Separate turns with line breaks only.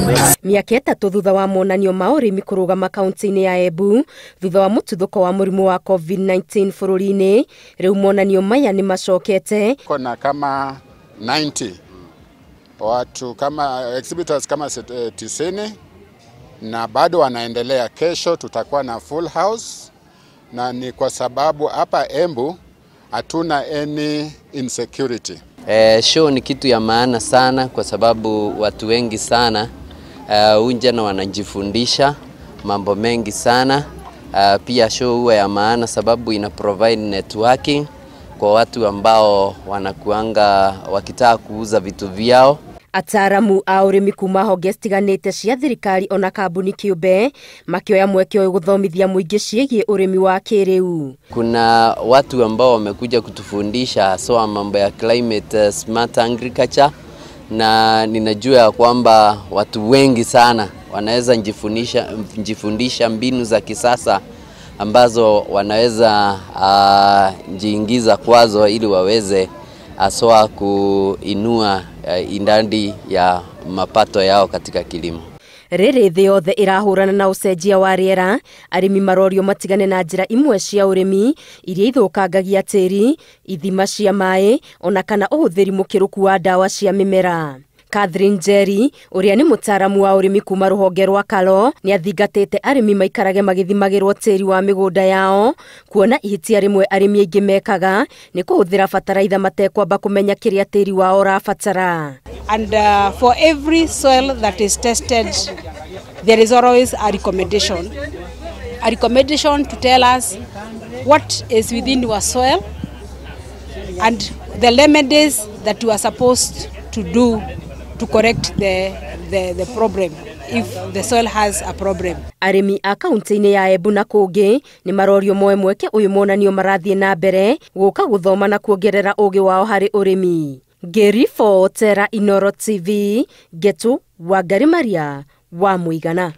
Mĩaka 3 thutha wa monanio ma ũrĩmi kũrũgama kaunti-inĩ ya Embu thutha wa mũtuthũko wa mũrimũ wa COVID-19 bũrũri-inĩ, rĩu monanio maya nĩ macokete.
Kuna kama 90 watu kama exhibitors kama 90 na bado wanaendelea. Kesho tutakuwa na full house, na ni kwa sababu hapa Embu hatuna any insecurity.
Show ni kitu ya maana sana kwa sababu watu wengi sana unja na wanajifundisha mambo mengi sana. Pia show huwa ya maana sababu ina provide networking kwa watu ambao wanakuanga wakitaka kuuza vitu vyao.
Ataaramu a ũrĩmi kuma honge citiganĩte cia thirikari ona kambuni kĩũmbe makĩoya mweke ũyũ gũthomithia mũingĩ ciĩgiĩ ũrĩmi wa kĩrĩu.
Kuna watu ambao wamekuja kutufundisha haswa mambo ya climate smart agriculture, na ninajua kwamba watu wengi sana wanaweza njifundisha mbinu za kisasa ambazo wanaweza njiingiza kwazo ili waweze haswa kuinua idadi ya mapato yao katika kilimo.
Rĩrĩ thĩ yothe ĩrahũrana na ũcenjia wa rĩera, arĩmi marorio matigane na njĩra imwe cia ũrĩmi iria ithũkangagia tĩri, ithima cia maĩ ona kana ũhũthĩri mũkĩrũku wa ndawa cia mĩmera. Catherine Njeri ũrĩa nĩ mũtaaramu wa ũrĩmi kuma rũhonge rwa Kalo nĩ athingatĩte arĩmi maikarage magĩthimagĩrwo tĩri wa mĩgũnda yao, kuona ihĩtia rĩmwe arĩmi aingĩ mekaga nĩ kũhũthĩra bataraitha matekwamba kũmenya kĩrĩa tĩri wao ũrabatara.
And for every soil that is tested, there is always a recommendation. A recommendation to tell us what is within your soil and the remedies that you are supposed to do to correct the problem if the soil has a problem.
Arĩmi a kaunti-inĩ ya Embu na kũngĩ nĩ marorio moe mweke ũyũ monanio marathiĩ na mbere gũka gũthoma na kuongerera ũgĩ wao harĩ ũrĩmi. Ngĩribotera Inooro TV, Ngetu Wangari Maria wa Mũigana.